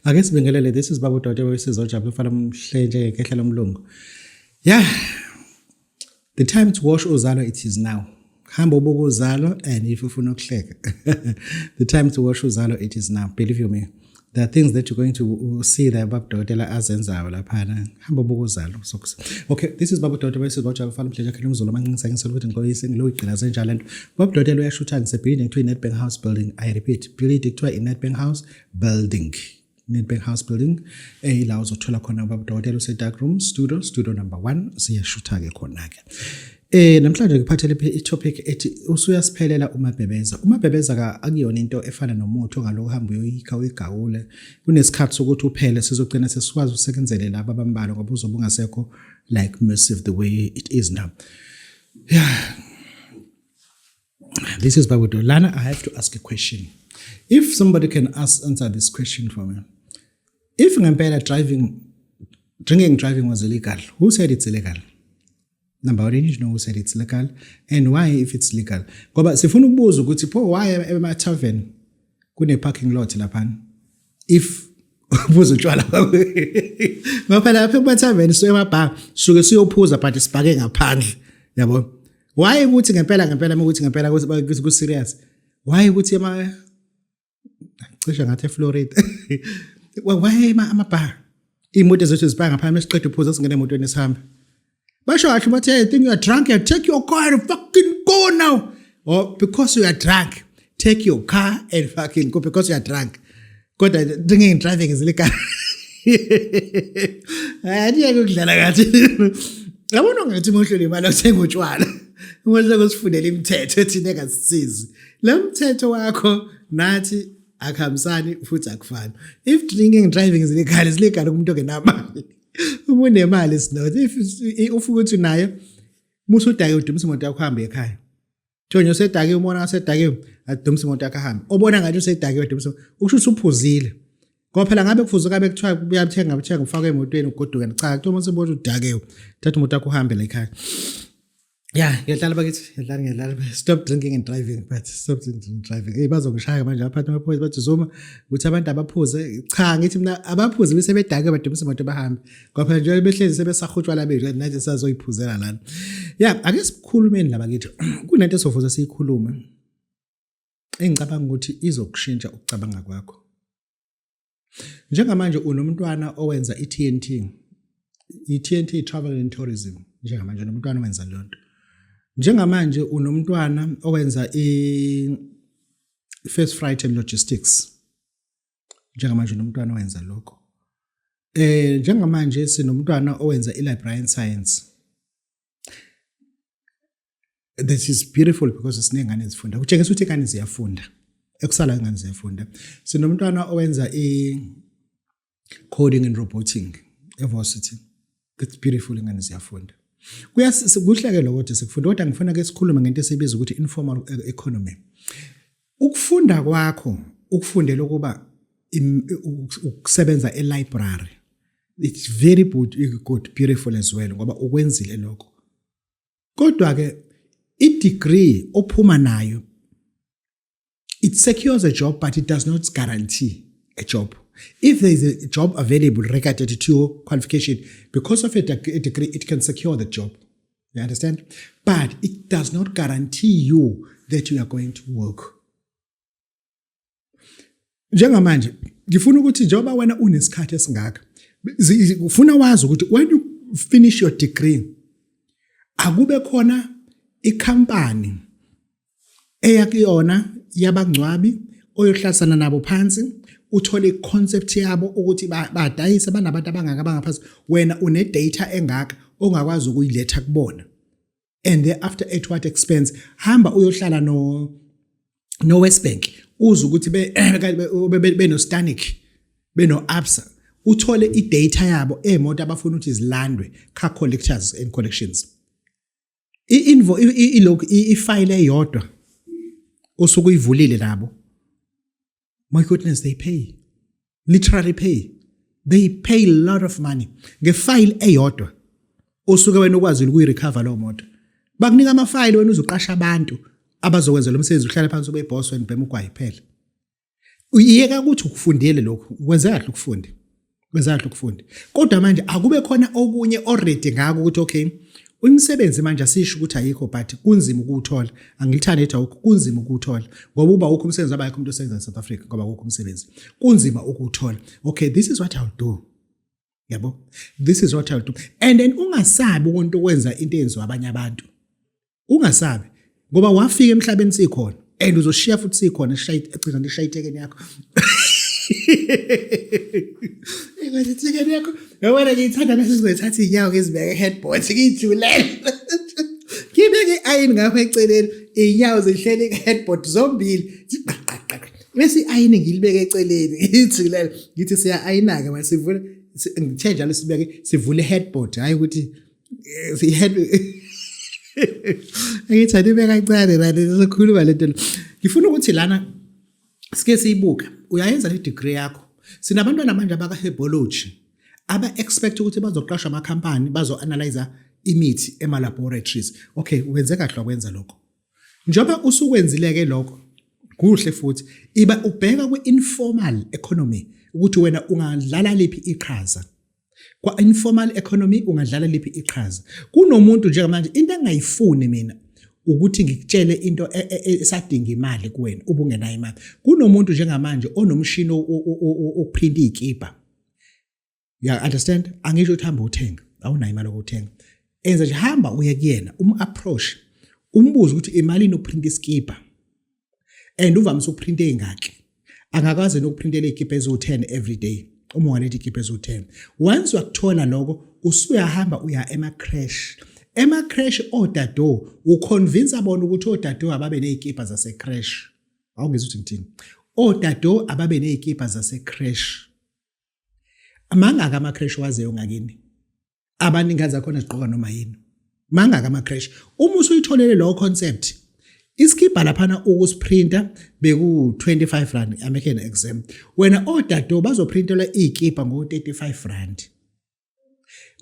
Ake sibingelele, this is Baba Udokotela wesizojabula ufana umhle njengekehla lomlungu. Yeah. The time to wash Uzalo, it is now. Hamba ubuke Uzalo and if ufuna ukuhleka. The time to wash Uzalo, it is now. Believe you me. There are things that you're going to see there Baba Udokotela azenzayo laphana. Hamba ubuke Uzalo. Okay, this is Baba Udokotela wesizojabula ufana umhle njengekehla lomzulu amancinisa ngisolo ukuthi ngixolise ngiloyigqilaze njalo lento. Baba Udokotela uyashutha ngisebhilidini kuthiwa i-Nedbank House Building. I repeat, building kuthiwa i-Nedbank House Building. Nedbank House Building, la uzothola khona ubaba udokotela use-dark room studio, studio number 1, siyashutha-ke khona-ke. Namhlanje ngiphathele i-topic ethi usuyasiphelela umabhebeza. Umabhebeza ka akuyona into efana nomuthi ongalokhu uhamba uyoyikha uyigawule. Kunesikhathi sokuthi uphele, sizogcina sesikwazi ukusebenzele laba abambalwa ngoba uzobe ungasekho like massive the way it is now. Yeah. This is Babudo. Lana, I have to ask a question. If somebody can answer this question for me. If ngempela drinking driving was illegal, who said it's illegal? Number one, you need to know who said it's legal and why if it's legal. Ngoba sifuna ukubuza ukuthi pho why ema tavern kune parking lot laphana? If uphuza utshwala, ngoba phela lapha kuma tavern siye emabha suke siyophuza, but sibhake ngaphandle, yabo. Why ukuthi ngempela ngempela ukuthi ngempela ukuthi ku serious, why ukuthi ema cishe ngathi eFlorida, why amabha imoto zethu zibhaka ngaphandle, siqeda uphuza singene emotweni sihambe? Basho kahle bathi, "Hey, think you are drunk and take your car and fucking go now." Or because you are drunk, take your car and fucking go because you are drunk. Kodwa drinking and driving is illegal. Hayi, ukudlala kathi. Yabona ngathi mohlele imali othenga utshwala. Uma kusifundela imithetho ethina engasisizi. Le mthetho wakho nathi akuhambisani futhi akufani. If drinking and driving is illegal, is legal kumuntu ongenamali. Uma unemali is not. If ufika ukuthi unayo, musu udake udumisa imoto yakho uhambe ekhaya. Thonyo usedake, umona usedakiwe, adumisa imoto yakho ahambe. Obona ngathi usedakiwe adumisa, ukusho ukuthi uphuzile. Ngoba phela ngabe kufuze kabe kuthiwa uyathenga uthenga ufake emotweni ugoduke. Cha, kuthiwa uma usebona udakiwe, thatha imoto yakho uhambe la ekhaya. Yeah, ngiyadlala bakithi, ngiyadlala, ngiyadlala. Stop drinking and driving, but stop drinking and driving. Hey, bazongishaya manje abaphathi bamaphoyisa, bathi Zuma ukuthi abantu abaphuze. Cha, ngithi mina abaphuze bese bedake badumisa imoto bahambe. Ngoba phela njengoba behlezi sebesahutshwala bethu nathi sazoyiphuzela lana. Yeah, ake sikhulumeni la bakithi. Kunento esofuze siyikhulume, engicabanga ukuthi izokushintsha ukucabanga kwakho. Njengamanje unomntwana owenza i-TNT. I-TNT, Travel and Tourism. Njengamanje unomntwana owenza leyo nto. Njengamanje unomntwana owenza i-First Freight and Logistics. Njengamanje unomntwana owenza lokho. Njengamanje sinomntwana owenza i-Librarian Science. This is beautiful because sinengane ezifunda. Kutshengisa ukuthi ingane ziyafunda. Ekusala ingane ziyafunda. Sinomntwana owenza i coding and roboting evarsity. That's beautiful, ingane ziyafunda. Kuyakuhle ke lokho ukuthi sikufunda, kodwa ngifuna ke sikhulume ngento esibiza ukuthi informal economy. Ukufunda kwakho ukufundela ukuba ukusebenza e-library. It's very good, good, beautiful as well ngoba ukwenzile lokho. Kodwa ke i-degree ophuma nayo, it secures a job, but it does not guarantee a job. If there is a job available regarded to your qualification, because of a degree, it can secure the job. You understand? But it does not guarantee you that you are going to work. Njengamanje ngifuna ukuthi njengoba wena unesikhathi esingaka, ufuna wazi ukuthi when you finish your degree, akube khona ikhampani eyakuyona yabangcwabi oyohlasana nabo phansi, uthole iconcept yabo ukuthi badayise banabantu abangaka abangaphansi, wena une data engaka ongakwazi ukuyiletha kubona, and thereafter at what expense. Hamba uyohlala no Westbank, uze ukuthi beno Stanbic, beno Absa, uthole idata yabo emoto abafuna ukuthi zilandwe, car collectors and collections. I-invo ilokhu ifile eyodwa osuke uyivulile nabo, my goodness, they pay, literally pay, they pay a lot of money ngefile eyodwa osuke wena ukwazi ukuyirecover leyo moto. Bakunika amafayili, wena uzoqasha abantu abazokwenza lo msebenzi, uhlale phansi ube boss, wena ubhema ugwayi phela. Uyeka ukuthi ukufundele lokhu, ukwenze kahle ukufunde. Kwenza kahle ukufunde. Kodwa manje akube khona okunye already ngako ukuthi okay, umsebenzi manje asisho ukuthi ayikho but kunzima ukuwuthola. Angilithandi ethi awukho, kunzima ukuwuthola. Ngoba uba ukho umsebenzi abayikho umuntu osebenza eSouth Africa ngoba akukho umsebenzi. Kunzima ukuwuthola. Okay, this is what I'll do. Yabo? This is what I'll do. And then ungasabi umuntu okwenza into eyenziwa abanye abantu. Ungasabi ngoba wafika emhlabeni sikhona and uzoshiya futhi sikhona eshayi egcina nishaya ithekeni yakho. Ingathi ithekeni yakho. Yabona ngiyithanda bese sizoyithatha inyawo ngizibeke headboard ngijulele. Ngibeke i-ayini ngapha eceleni inyawo zihleli headboard zombili. Bese i-ayini ngilibeke eceleni ngijulele ngithi siya ayina-ke manje sivule ngithe njalo sibeke sivule headboard hayi ukuthi i-head angithi anibe kancane lana sizokhuluma lento ngifuna ukuthi lana sike siyibuke uyayenza le degree yakho sinabantwana manje abaka-herbology aba-expect ukuthi bazoqashwa amakhampani bazo-analyza imithi ema-laboratories. Okay, wenze kahle wakwenza lokho. Njengoba usukwenzile-ke lokho, kuhle futhi iba ubheka kwi-informal economy ukuthi wena ungadlala liphi iqhaza. Kwa-informal economy ungadlala liphi iqhaza. Kunomuntu njengamanje into engayifuni mina ukuthi ngikutshele into e, e, e, esadinga imali kuwena ubungenayo imali. Kunomuntu njengamanje onomshini oprinta iy'kibha. Ya understand? Angisho ukuthi hamba uthenga, awunayo imali yokuthenga. Enza nje hamba uye kuyena, um approach, umbuze ukuthi imalini ukuprinta iskipa. And uvamise ukuprinta ezingaki. Angakwazi nokuprintela izikipa eziwu-10 every day. Uma ungaletha izikipa eziwu-10. Once wakuthola lokho, usuyahamba uya ema-creche. Ema-creche odado, uconvince bona ukuthi odado ababe nezikipa zase-creche. Awungizwa ukuthi ngithini? Odado ababe nezikipa zase-creche. Mangaka ama-creche wazeyo ngakini? Abaningi zakhona zigqoka noma yini. Mangaka ama-creche? Uma usuyitholele lowo concept, isikibha laphana ukusprinta beku-25 rand, I'm making an example. Wena odado bazoprintelwa iy'kibha ngo-35 rand.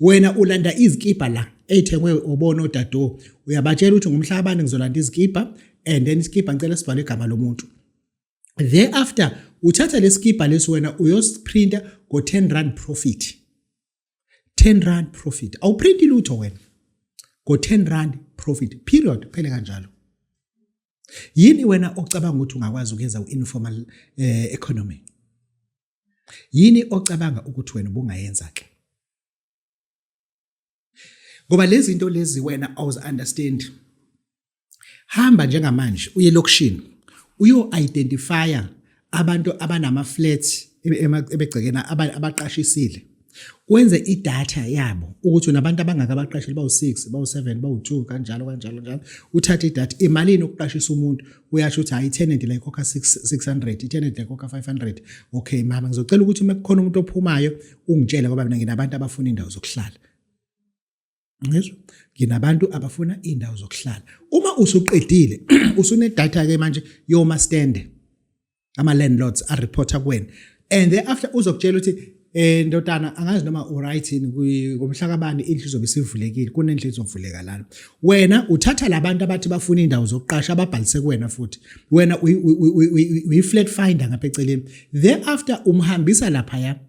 Wena ulanda izikibha la ey'thengwe obona odado, uyabatshela ukuthi ngomhlabani ngizolanda izikibha and then isikibha ngicela sibhalwe igama lomuntu. Thereafter uthatha lesikibha lesi wena uyosiprinta ngo-10 rand profit. 10 rand profit. Awuprinti lutho wena. Ngo-10 rand profit. Period. Phele kanjalo. Yini wena ocabanga ukuthi ungakwazi ukuyenza ku-informal economy? Yini ocabanga ukuthi wena ubungayenza ke? Ngoba lezi zinto lezi wena awuzi understand. Hamba njengamanje uye elokishini uyo-identifya abantu abanama-flats ebegcekeni abaqashisile. Wenze idatha yabo ukuthi unabantu abangaka abaqashile bawu-6, bawu-7, bawu-2 kanjalo kanjalo kanjalo. Uthathe idatha imalini ukuqashisa umuntu uyasho ukuthi hayi i-tenant la ikhokha 600, i-tenant la ikhokha 500. Okay mama ngizocela ukuthi uma kukhona umuntu ophumayo ungitshele ngoba mina nginabantu abafuna indawo zokuhlala. Ngizwa nginabantu abafuna indawo zokuhlala. Uma usuqedile usunedatha ke manje yoma stand ama landlords a reporter kuwena and thereafter uzokutshela ukuthi ndodana angazi noma uright yini ngomhlakabani indlu izobe isivulekile kunendlu ezovuleka lana. Wena uthatha labantu abathi bafuna indawo zokuqasha ababhalise kuwena futhi wena uyi flat finder ngapha eceleni thereafter umhambisa laphaya.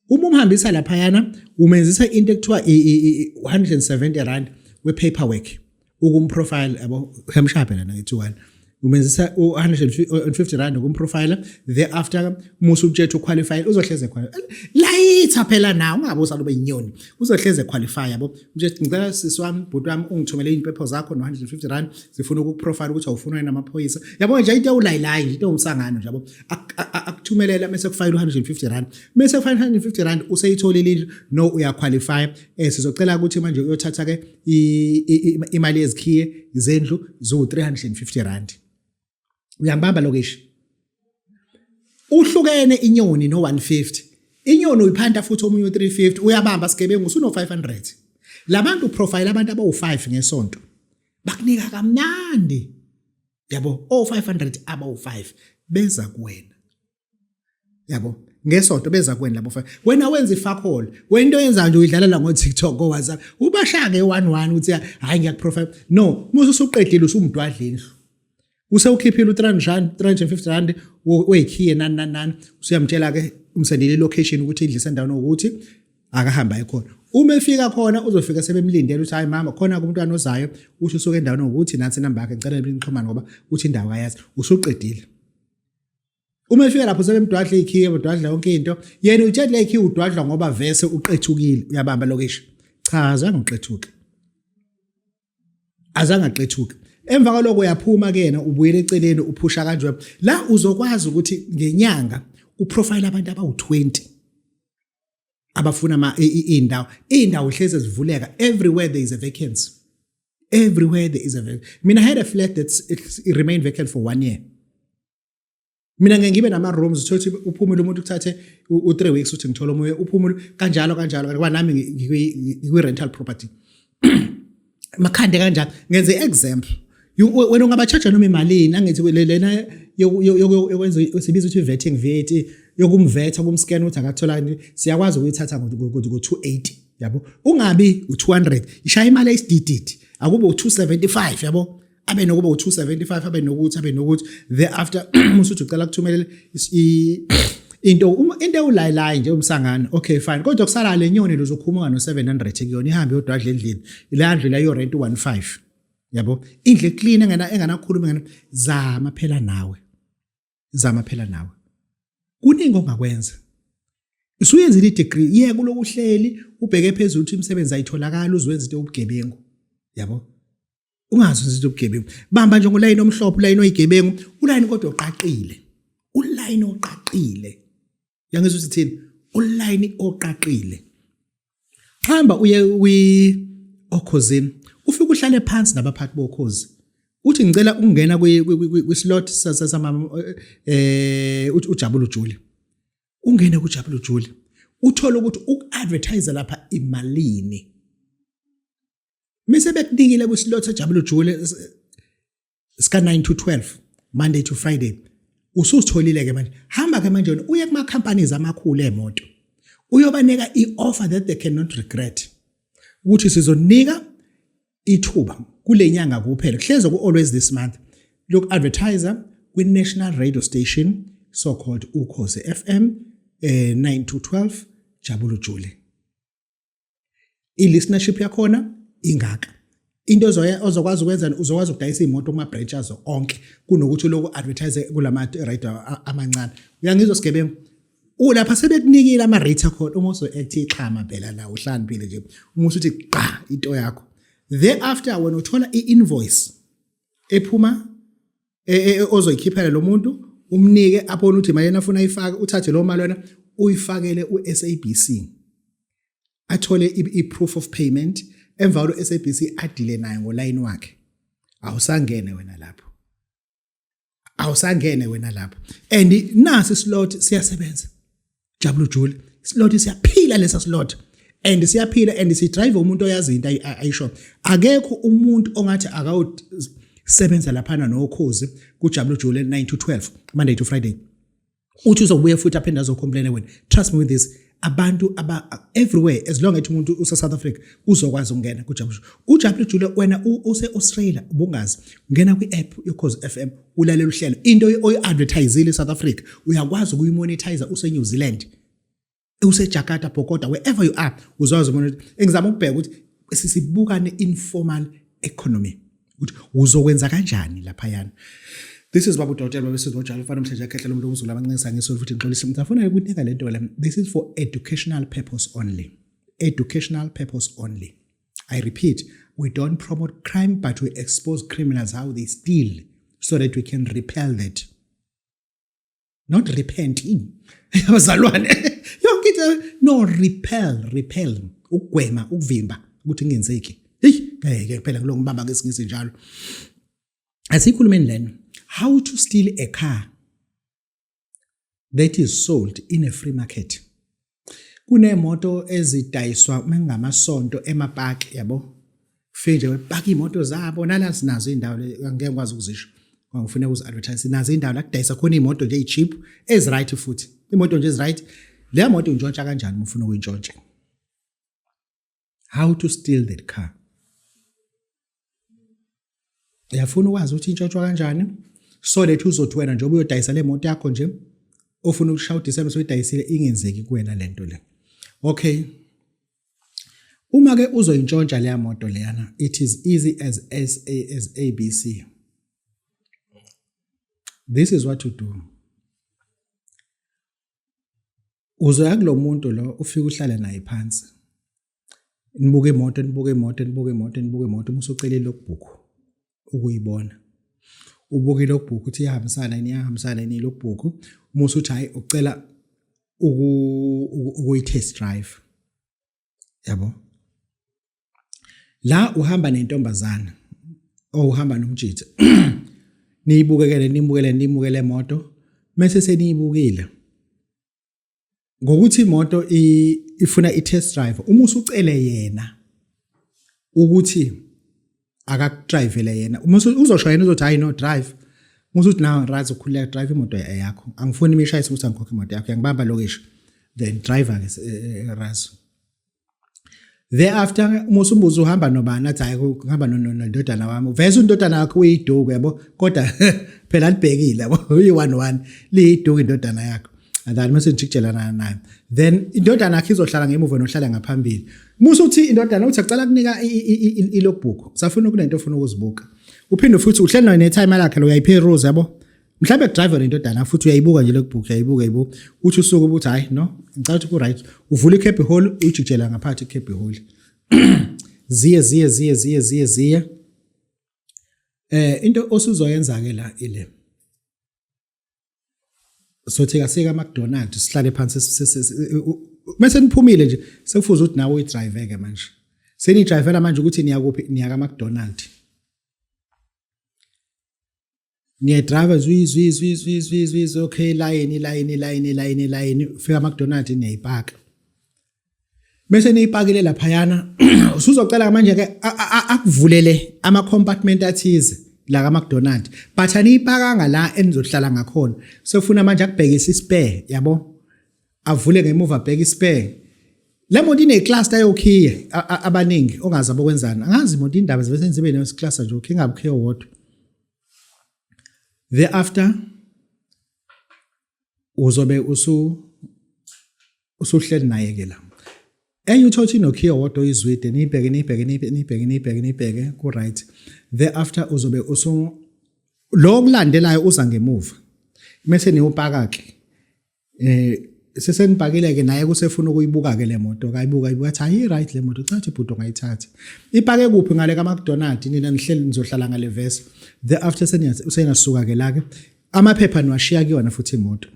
Uma umhambisa laphayana umenzisa into ekuthiwa i-170 rand we-paperwork ukumprofile yabo uyamshaya phela ngithi one umenzisa u-150 rand ukumprofile thereafter musa umtshethe uqualify uzohleze qualify layitha phela nawe ungabe usalobe inyoni uzohleze qualify yabo umtshethe ngicela sisi wami bhuti wami ungithumele iy'mpepho zakho no-150 rand zifuna ukukuprofile ukuthi awufunwa yini amaphoyisa yabo nje into ewulayilayi nje into ewumsangano nje yabo akuthumelela mase kufayela u-150 rand mase kufayela 150 rand useyitholile indlu no uyaqualify sizocela ukuthi manje uyothatha ke imali yezikhiye zendlu ziwu 350 rand uyangibamba lokishi uhlukene inyoni no 150 inyoni uyiphanta futhi omunye u350 uyabamba sigebengu usuno 500 labantu profile abantu abawu5 ngesonto bakunika kamnandi yabo o500 abawu5 beza kuwena yabo ngesonto beza kuwena labo 5 wena wenza ifakholo wena into oyenzayo nje uyidlalela ngo TikTok go WhatsApp ubashaya nge 11 uthi hayi ngiyakuprofile no musu usuqedile usumdwadla indlu. Usewukhiphile u-300 rand, 350 rand weyikhiye nani nani nani, usuyamtshela ke, umsendele i-location ukuthi indlu isendaweni ukuthi akahamba aye khona. Uma efika khona, uzofika sebemlindele ukuthi, "Hayi mama, khona umntwana ozayo, usho usuke endaweni ukuthi nansi inamba yakhe, ngicela nixhumane ngoba uthi indawo kayazi." Usuqedile. Uma efika lapho sebemdwadla ikhiye, bedwadla yonke into. Yena utshela le ikhiye udwadla ngoba vese uqethukile, uyabamba lokishi. Cha, azange uqethuke, azange aqethuke. Emva kwaloko uyaphuma kuyena, ubuyela eceleni, uphusha kanje la. Uzokwazi ukuthi ngenyanga uprofile abantu abawu-20 abafuna ama indawo. Indawo hleze zivuleka. Everywhere there is a vacancy, everywhere there is a vacancy. Mina, I had a flat that's it remained vacant for one year. Mina ngeke ngibe nama rooms, uthola ukuthi uphumile umuntu, kuthathe u-3 weeks uthi ngithola omunye, uphumule kanjalo kanjalo, ngoba nami ngikwi rental property makhande kanjalo. Ngenze example, wena ungaba-charge noma imalini. Angithi lena yokwenza sibiza ukuthi vetting, VAT yokumvetha, kumscan ukuthi akathola, siyakwazi ukuyithatha ngo-280, yabo. Ungabi u-200, ishaya imali eyisidididi, akube u-275, yabo, abe nokuba u-275, abe nokuthi thereafter usuthi ucela kuthumelele into, uma into ewulayilayi nje umsangano. Okay, fine, kodwa kusala le nyoni lozokhumuka no-700 kuyona, ihambe yodwa endlini le ndlu la yo rent 15, yabo, indlu clean enganakhuluma engena. Zama phela nawe, zama phela nawe, kuningi ongakwenza. Usuyenzile i-degree, yeke kuloku uhleli ubheke phezulu ukuthi imisebenzi ayitholakala, uzwenza into yobugebengu, yabo. Ungazi izinto zobugebengu, bamba nje ngolayini omhlophe, ulayini oyigebengu, ulayini kodwa oqaqile, ulayini oqaqile. Yangizwa ukuthi thini? Ulayini oqaqile. Hamba uye kwi okhozini, ufike uhlale phansi nabaphathi bokhozi, uthi, "Ngicela ukungena kwi slot sama ujabula ujule." Ungene kujabula ujule, uthole ukuthi uku-advertise lapha imalini. Mise bekunikile kwislot sejabula ujule sika 9 to 12, Monday to Friday, usuzitholile ke manje. Hamba ke manje uye kuma companies amakhulu emoto, uyobanika i-offer that they cannot regret, ukuthi sizonika ithuba kule nyanga kuphela, kuhleze ku always this month, look advertiser kwi national radio station, so called Ukhozi FM, 9 to 12, Jabulu Jule. I-listenership yakhona ingaka. Into ozokwazi ukwenza, uzokwazi ukudayisa imoto kuma branch azo onke kunokuthi lokhu advertise kulama radio amancane. Uyangizwa, sigebengu? Ulapha sebekunikile ama rate akhona. Uma uzo act ixhama phela la, uhlaniphile nje, uma usuthi qa into yakho, thereafter wena uthola i-invoice ephuma ozoyikhiphela lo muntu, umnike, abone ukuthi imali afuna ayifake, uthathe lo mali wena uyifakele uSABC, athole i-proof of payment. Emva kwalo SABC adile naye ngolayini wakhe. Awusangene wena lapho, awusangene wena lapho. And nasi slot siyasebenza, Jabulu Jule slot siyaphila, lesa slot and siyaphila and si drive umuntu oyazi into ayisho. Akekho umuntu ongathi akawusebenza laphana nokhozi kuJabulu Jule 9 to 12, Monday to Friday, uthi uzobuya futhi aphinde azocomplain wena. Trust me with this, abantu aba everywhere, as long as umuntu use South Africa, uzokwazi ukungena kuJabulu uJabulu Jule. Wena use Australia, ubungazi, ungena kwi-app yoKhozi FM, ulalela uhlelo. Into oyi-advertisile eSouth Africa uyakwazi ukuyimonetize use New Zealand, useJakarta, Bogota, wherever you are, uzokwazi ukubona. Engizama ukubheka ukuthi sibuka ne-informal economy, ukuthi uzokwenza kanjani laphayana. This is Babu Dokotela babesizwe njalo mfana umhleje ekhehla lomuntu umzulu abancisa ngisho futhi ngixolisa ngifuna ukunika lento le. This is for educational purpose only, educational purpose only. I repeat, we don't promote crime, but we expose criminals, how they steal, so that we can repel that, not repent in abazalwane yonke into. No, repel, repel, ukugwema, ukuvimba ukuthi kungenzeki. Hey, ngeke phela ngiloko ngibamba ngesingisi njalo. Asikhulumeni lena, how to steal a car that is sold in a free market. Kunemoto ezidayiswa mengamasonto emapaki, yabo, kufike nje bepaka imoto zabo nala. Sinazo indawo, ngeke ngikwazi ukuzisho ngoba ngifuna ukuzi-advertise. Sinazo indawo la kudayisa khona imoto nje eyi-cheap, ezi-right futhi, imoto nje ezi-right. Leya moto uyintshontsha kanjani uma ufuna ukuyintshontsha? How to steal that car? Uyafuna ukwazi ukuthi intshontshwa kanjani? So that uzothi wena njengoba uyodayisa le moto yakho nje ofuna ukushaya uDecember soyidayisile, ingenzeki kuwena lento le. Okay, uma ke uzoyintshontsha leya moto leyana, it is easy as S A as A B C. This is what you do. Uzoya kulo muntu lo, ufike uhlale naye phansi, nibuke imoto, nibuke imoto, nibuke imoto, nibuke imoto. Uma usucela i-logbook ukuyibona, ubuke i-logbook ukuthi iyahambisana yini, iyahambisana yini i-logbook. Uma usuthi hayi, ucela ukuyi-test drive, yabo. La uhamba nentombazana or uhamba nomjitha, niyibukekele, nibukele, nibukele imoto. Mase seniyibukile ngokuthi imoto ifuna i-test drive, uma usucele yena ukuthi akakudrivele yena, uma uzosho yena uzothi, "Hayi no, drive." Uma usuthi, "Now right, ukhululeka, drive imoto yakho, angifuni imishayise ukuthi angikhokhe imoto yakho, yangibamba lokisho," then driver ke razo. Thereafter uma usumbuza uhamba nobani, athi, "Hayi, ngihamba nondodana wami." Vese undodana wakho uyiduku, yabo, kodwa phela libhekile, yabo, uyi-one one, liyiduku indodana yakho. And then mase nijikijelana nayo, then indodana yakho izohlala ngemuva nohlala ngaphambili. Musa uthi indodana uthi acala kunika i-logbook, usafuna kunento ofuna ukuzibuka. Uphinde futhi uhleli nayo ne-timer lakhe lo, uyayiperuse, yabo. Mhlawumbe kudriver indodana futhi uyayibuka nje logbook, uyayibuka, uyayibuka, uthi usuke uthi, "Hayi no, ngicela ukuthi ku-right." Uvula i-cubby hole, uyijikijela ngaphakathi i-cubby hole, ziye ziye ziye ziye ziye ziye. Into osuzoyenza ke la ile, sothi kasika McDonald, sihlale phansi. Bese niphumile nje, sekufuze ukuthi nawe uyidrive ke manje. Senidrivela manje ukuthi niya kuphi? Niya ka McDonald. Niyadrive zwi zwi zwi zwi zwi zwi zwi, okay, line line line line line, fika McDonald, niyayipaka. Bese niyipakile laphayana, usuzocela manje ke akuvulele ama compartment athize la ka McDonald, but aniyipakanga la enizohlala ngakhona. Sefuna manje akubhekise ispare, yabo, avule ngemuva, abheke ispare. Le moto ine-cluster yokhiye abaningi ongazi abokwenzani. Angazi imoto indaba zibe senzibe ne-cluster nje, ukhiye ngabe ukhiye wodwa. Thereafter uzobe usuhleli naye ke la. Enye uthotha inokhiye wodwa oyizwide, niyibheke, niyibheke, niyibheke, niyibheke, niyibheke, niyibheke, ku-right. Thereafter uzobe usu lo okulandelayo uza ngemuva, mase niyopaka ke. Sesenibhakile ke, naye kusefuna ukuyibuka ke le moto, kayibuka, ibuka, athi, "Hayi, right le moto, cha, ibhudo ngayithatha." Ipake kuphi? Ngale ka McDonald. Nina nihleli, nizohlala ngale verse. Thereafter seniyasuka ke la ke, amaphepha niwashiya kuyona futhi imoto.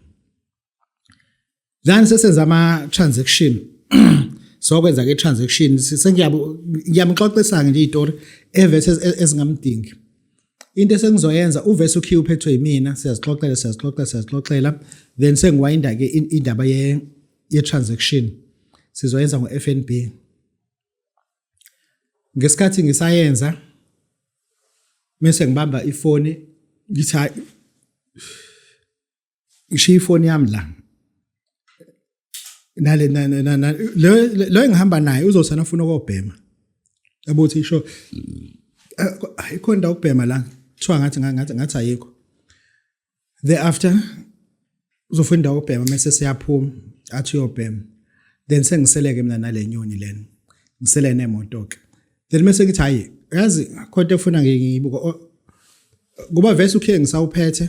Then sesenza ama transaction, sokwenza ke transaction. Sengiyabo, ngiyamxoxisa nje izitori evese ezingamdingi. Into esengizoyenza, uvese ukhiye uphethwe yimina, siyazixoxela, siyazixoxela, siyazixoxela, then sengiwayinda ke indaba ye transaction, sizoyenza ngo FNB. Ngesikhathi ngisayenza, bese ngibamba ifoni, ngithi, "Hayi, ngishiya ifoni yami la." Nale lo engihamba naye uzosana ufuna ukobhema, yabo, uthi isho ayikho indawo ukubhema la, kuthiwa ngathi ayikho. Thereafter uzofuna indawo yokubhema, mase siyaphuma, athi uyobhema, then sengiseleke mina nale nyoni lena, ngisele nemoto ke. Then mase ngithi, "Hayi, yazi khonto efuna ngiyibuka," kuba vese ukhiye ngisawuphethe,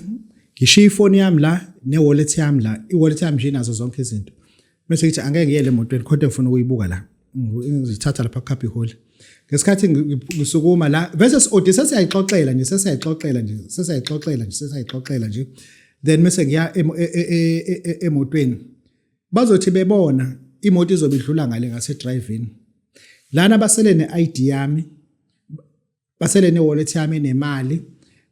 ngishiya ifoni yami la ne-wallet yami la. I-wallet yami nje inazo zonke izinto. Bese ngithi, "Angeke ngiyele emotweni, khonto engifuna ukuyibuka la." Ngizithatha lapha cubby hole. Ngesikhathi ngisukuma la, bese si-ode, sesiyayixoxela nje, sesiyayixoxela nje, sesiyayixoxela nje, sesiyayixoxela nje, then mase ngiya emotweni. Bazothi bebona imoto izobe idlula ngale ngase-driving lana, basele ne-ID yami, basele ne-wallet yami nemali,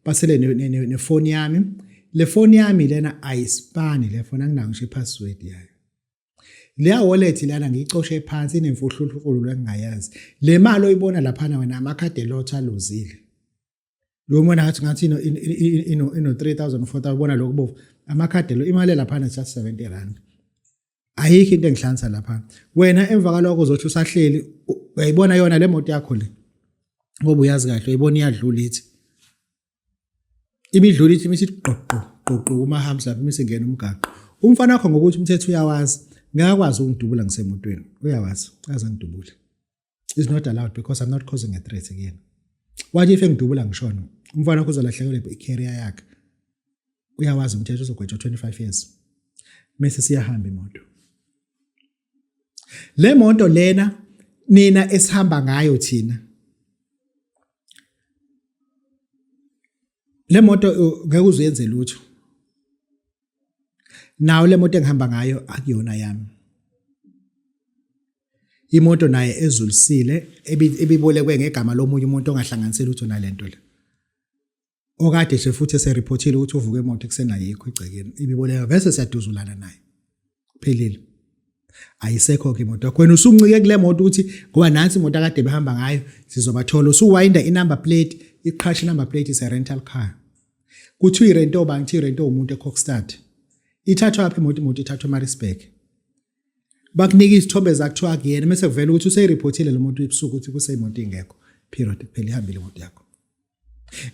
basele nefoni yami. Le foni yami lena ayispani, le foni anginayo ngisho i-password yayo. Leya wallet lana ngiyicoshe phansi, inemfuhlufulu engingayazi. Le mali oyibona laphana wena, amakhadi elotho aluzile. Lo mona ngathi ino 3000, 4000, ubona lokhu bovu, amakhadi lo, imali laphana just R70. Ayikho into engihlanza lapha. Wena emva kwalokho uzothi usahleli, uyayibona yona le moto yakho le, ngoba uyazi kahle, uyayibona iyadlula, ithi Imidlula ithi imithi gqoqo gqoqo kuma humps lapha imise ngena umgaqo. Umfana wakho ngokuthi umthetho uyawazi, ngakwazi ukungidubula ngisemotweni. Uyawazi, aze ngidubule. Is not allowed because I'm not causing a threat kuyena. What if engidubula ngishona? Umfana wakho uzolahlekelwa i-career yakhe. Uyawazi umthetho uzogwetshwa 25 years. Mese siyahamba imoto. Le moto lena nina esihamba ngayo thina. Le moto ngeke uzuyenze lutho. Nawo le moto engihamba ngayo akuyona yami. Imoto naye ezulisile ebibolekwe ngegama lomunye umuntu ongahlanganisi lutho nalento le. Okade nje futhi esereportile ukuthi uvuke imoto ekuseni ayikho egcekeni ibiboleka vese siyaduzulana naye. Phelile. Ayisekho ke imoto yakho. Wena usuncike kule moto ukuthi ngoba nansi imoto akade behamba ngayo sizobathola usuwinda inumber plate iqhasha inumber plate is a rental car. Kuthiwa irento obani kuthiwa irento umuntu eKokstad. Ithathwa phi imoto imoto ithathwa eMaritzburg. Bakunika izithombe zakuthiwa kuyena mase kuvela ukuthi useyireportile lo muntu ebusuku ukuthi kuseyimoto ingekho. Period kuphela ihambile imoto yakho.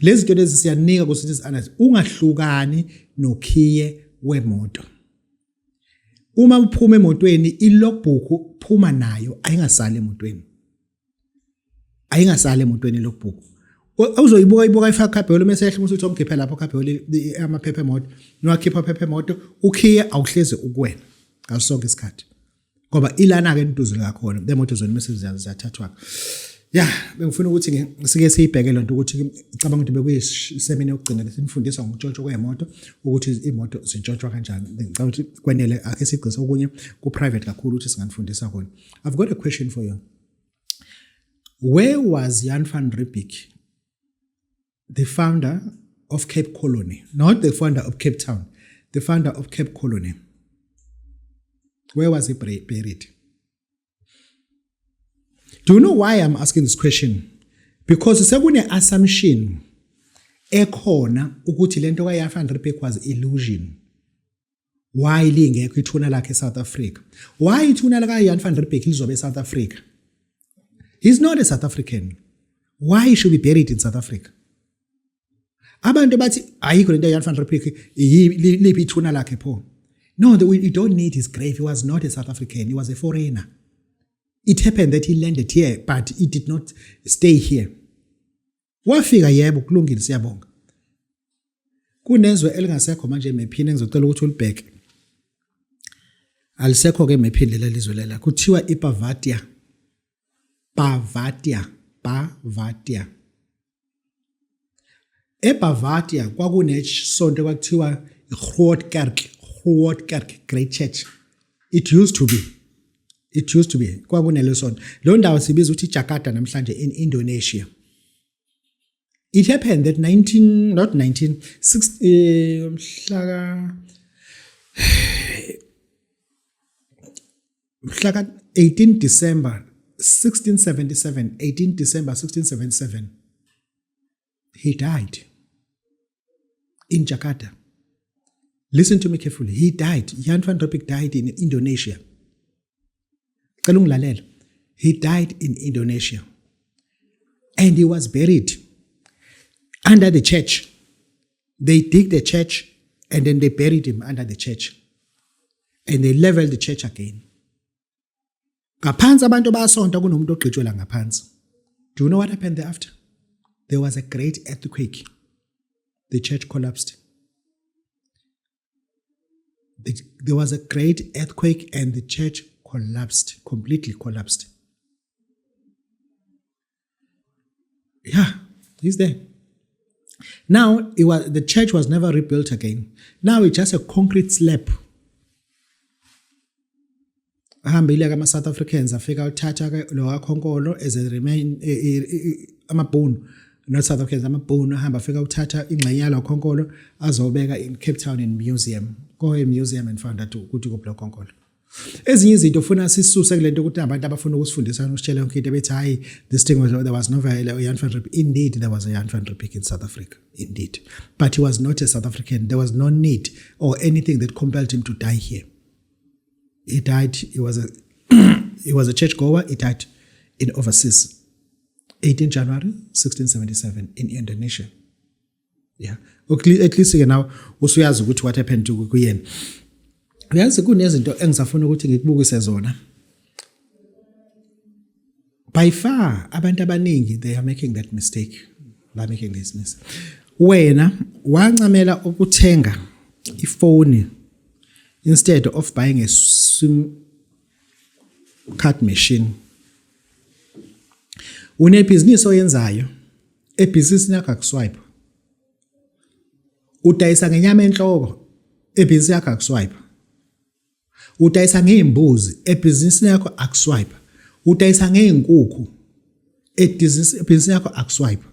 Lezi zinto lezi siyanika ukuthi sizi ungahlukani nokhiye wemoto. Uma uphuma emotweni i-logbook phuma nayo ayingasali emotweni. Ayingasali emotweni i-logbook. Uzoyibuka ibuka ifaka khabhelo mase ehla usuthi omkhiphe lapho khabhelo amaphepha emoto. Niwakhipha amaphepha emoto ukhiye awuhlezi ukuwena ngaso sonke isikhathi. Ngoba ilana ke intuzulu kakhona lemoto zona mase ziyathathwa. Ya, bengifuna ukuthi sike siyibheke lento ukuthi ngicabanga ukuthi bekuyisemini yokugcina lesinifundisa ngokutshontshwa kwemoto ukuthi imoto zintshontshwa kanjani. Ngicabanga ukuthi kwenele ake sigcise okunye ku private kakhulu ukuthi singanifundisa kona. I've got a question for you. Where was Jan van Riebeeck, the founder of Cape Colony, not the founder of Cape Town, the founder of Cape Colony? Where was he buried? Do you know why I'm asking this question? Because sekune assumption ekhona ukuthi lento kaJan van Riebeeck was illusion. Why lingekho ithuna lakhe eSouth Africa? Why ithuna lika Jan van Riebeeck lizobe eSouth Africa? He's not a South African. Why he should be buried in South Africa? Abantu bathi ayikho lento Jan van Riebeeck liphi ithuna lakhe pho. No, we don't need his grave. He was not a South African. He was a foreigner. It happened that he landed here, but he did not stay here. Wafika yebo kulungile siyabonga. Kunezwe elingasekho manje emephini engizocela ukuthi ulibheke. Alisekho ke emephini lela lizwe lela. Kuthiwa iBavaria. Bavaria, Bavaria. EBavaria kwakunesonto kwakuthiwa iGrootkerk, Grootkerk Great Church. It used to be. It used to be kwakunelo sonto. Lo ndawo sibiza ukuthi iJakarta namhlanje in Indonesia. It happened that 19 not 19 6 mhla mhla ka 18 December 1677 18 December 1677 he died in Jakarta. Listen to me carefully. He died. Jan van Riebeeck died in Indonesia. Cela ungilalela. He died in Indonesia. And he was buried under the church. They dig the church and then they buried him under the church. And they leveled the church again. Ngaphansi abantu bayasonta kunomuntu ogqitshwe la ngaphansi. Do you know what happened thereafter? There was a great earthquake. The church collapsed. There was a great earthquake and the church collapsed, completely collapsed. Yeah, he's there. Now, the church was never rebuilt again. Now it's just a concrete slab. Ahambile ke ama-South Africans afika uthatha ke lo wakhonkolo as a remain amabhunu, not South Africans, amabhunu ahamba afika uthatha ingxenye yalo khonkolo azobeka in Cape Town in museum. Go e museum and find out ukuthi kuphi lo khonkolo. Ezinye izinto ufuna sisuse kulento ukuthi abantu abafuna ukusifundisa usitshela yonke into bethi hayi this thing was there was never a Jan van Riebeeck. Indeed there was a Jan van Riebeeck in South Africa, indeed, but he was not a South African. There was no need or anything that compelled him to die here. He died, he was a churchgoer. He died in overseas 18 January 1677 in Indonesia. Yeah, at least ke now usuyazi ukuthi what happened to kuyena. Uyazi, kunezinto engisafuna ukuthi ngikubukise zona. By far abantu abaningi, they are making that mistake, they are making this mistake. Wena wancamela ukuthenga ifoni instead of buying a SIM card machine. Unebhizinisi oyenzayo, ebhizinisini yakho akuswipe. Udayisa ngenyama enhloko, ebhizinisi yakho akuswipe. Udayisa ngezimbuzi, ebhizinisini yakho akuswipe. Udayisa ngey'nkukhu, ebhizinisini yakho akuswipe.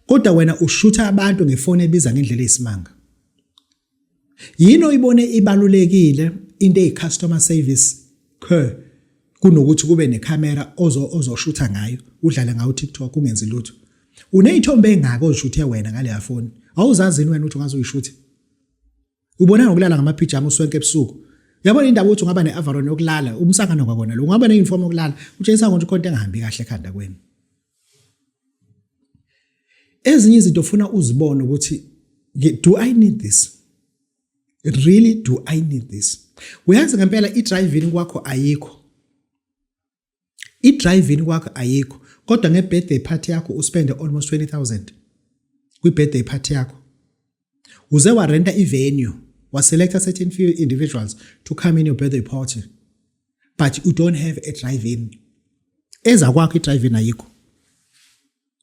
Kodwa wena ushutha abantu ngefoni ebiza ngendlela eyisimanga. Yini oyibone ibalulekile into eyi-customer service care kunokuthi kube nekhamera ozoshutha ngayo, udlale ngayo TikTok, ungenzi lutho? Uney'thombe ey'ngaka ozishuthe wena ngaleya foni? Awuzazi wena ukuthi ungaze uyishuthe? Ubona ngokulala ngamaphijama uswenke ebusuku. Uyabona indaba ukuthi ungaba ne-overall yokulala, umsangano kwakona lo. Ungaba ne-uniform yokulala, utshengisa ukuthi khona into engahambi kahle ekhanda kwenu. Ezinye izinto ufuna uzibone ukuthi, do I need this? Really, do I need this? Uyazi ngempela i-drive-in kwakho ayikho. I-drive-in kwakho ayikho, kodwa nge-birthday party yakho uspende almost 20,000 kwi-birthday party yakho. Uze warenta i-venue, waselecta certain few individuals to come in your birthday party, but you don't have a drive-in. Eza kwakho i-drive-in ayikho.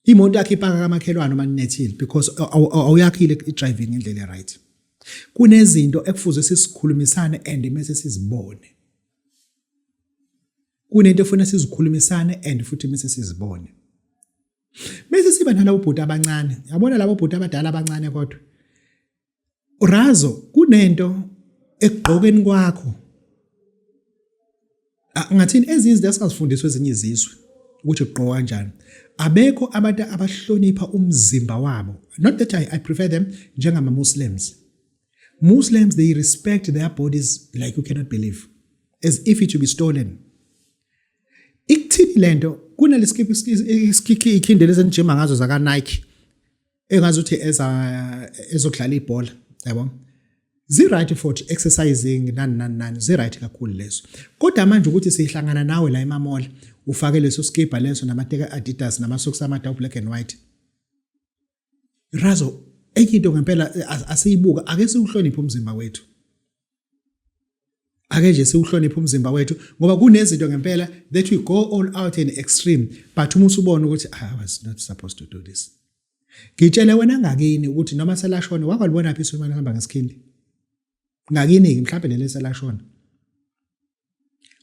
Imoto yakho ipaka kamakhelwane uma ninethile because awuyakhile i-drive-in ngendlela right. Kunezinto ekufuze sisikhulumisane and mase sizibone. Kunento efuna sizikhulumisane and futhi mase sizibone. Bese siba nalabo bhuti abancane. Yabona labo bhuti abadala abancane, kodwa Razo, kunento ekugqokeni kwakho. Ngathini, ezinye izinto esingazifundiswa ezinye izizwe ukuthi kugqokwa kanjani. Abekho abantu abahlonipha umzimba wabo. Not that I prefer them, njengama Muslims. Muslims, they respect their bodies like you cannot believe, as if it to be stolen. Ikuthini lento? Kunalesikipa, isikiki, ikhindi lezi enijima ngazo zaka Nike, engazuthi eza ezokudlala ibhola, yabo. Zi-right for exercising, nani nani nani, zi-right kakhulu lezo. Kodwa manje ukuthi sihlangana nawe la ema-mall, ufake leso skipa leso namateka Adidas nama-socks amade black and white. Razo, enye into ngempela asiyibuka, ake siwuhloniphe umzimba wethu. Ake nje siwuhloniphe umzimba wethu, ngoba kunezinto ngempela that we go all out in extreme, but uma usubona ukuthi, "I was not supposed to do this." Ngitshele wena ngakini ukuthi noma selashona, wakwalibona phi isulumane hamba ngesikhindi ngakini-ke? Mhlawumbe leli selashona,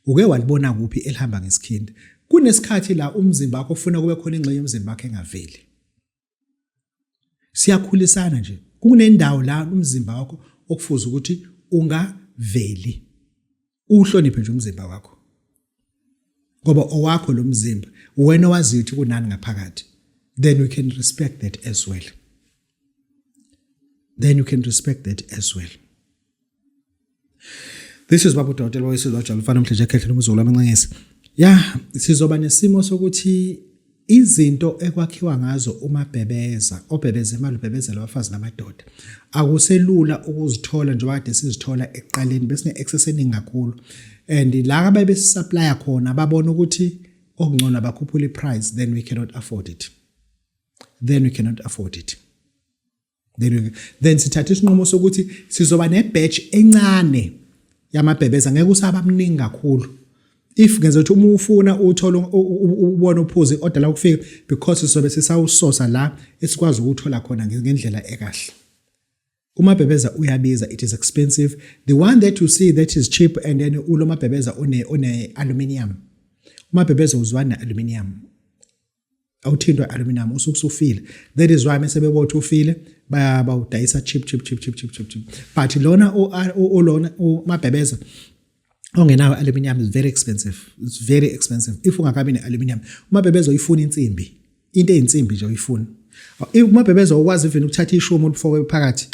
uke walibona kuphi elihamba ngesikhindi? Kunesikhathi la umzimba wakho ufuna kube khona ingxenye yomzimba wakho engaveli. Siyakhulisana nje, kunendawo la umzimba wakho okufuza ukuthi ungaveli. Uhloniphe nje umzimba wakho, ngoba owakho lo mzimba, wena owaziyo ukuthi kunani ngaphakathi. Then we can respect that as well. Then you can respect that as well. This is Babu Dokotela wesizwe wajabula ufana mhleje ekhehla umzukulu amancengesi. Ya, sizoba nesimo sokuthi izinto ekwakhiwa ngazo umabhebeza, obhebeza imali, ubhebezela abafazi namadoda, akuselula ukuzithola njengoba kade sizithola ekuqaleni. Besine access eningi kakhulu, and la ababesupplya khona babona ukuthi okungcono abakhuphula iprice. Then we cannot afford it. Then we cannot afford it. Then sithatha isinqumo sokuthi sizoba nebatch encane yamabhebeza, ngeke usaba mningi kakhulu. If ngenza ukuthi uma ufuna uthola, ubone uphuze i-order la ukufika, because sizobe sisawusosa la esikwazi ukuthola khona ngendlela ekahle. Umabhebeza uyabiza, it is expensive. The one that you see that is cheap, and then ulo mabhebeza one aluminium. Umabhebeza uzwana aluminium, awuthintwa aluminium, usuke usufile. That is why mase bebotha ufile, bayabawudayisa cheap, cheap, cheap, cheap, cheap, cheap, cheap. But lona olona umabhebeza ongenayo aluminium is very expensive. It's very expensive if ungakabi ne-aluminium. Umabhebeza uyifuna insimbi, into eyinsimbi nje uyifuna. Umabhebeza ukwazi even ukuthatha ishumi ulifake phakathi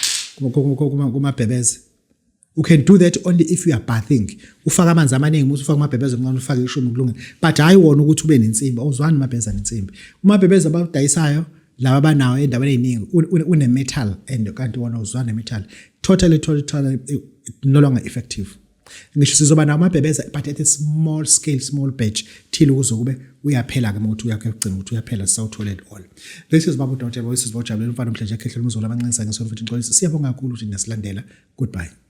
kumabhebeza. You can do that only if you are bathing, ufaka amanzi amaningi, musu ufaka amabhebeza omncane, ufake ishumi, kulungile. But hayi wona ukuthi ube nensimbi, awuzwani umabhebeza nensimbi. Umabhebeza abawudayisayo Laba banawo endaweni eziningi une metal and kanti wona uzwana metal. Totally, totally, totally no longer effective. Ngisho sizoba nawo amabhebeza, but at a small scale, small batch, till ukuze kube uyaphela ke ukuthi uyakugcina ukuthi uyaphela, sisawuthole it all. This is Babu Dr. This is Bojabulela umfana omhle nje ekhehlela umzolo abancisa ngisho futhi ngixolisa. Siyabonga kakhulu ukuthi niyasilandela. Goodbye.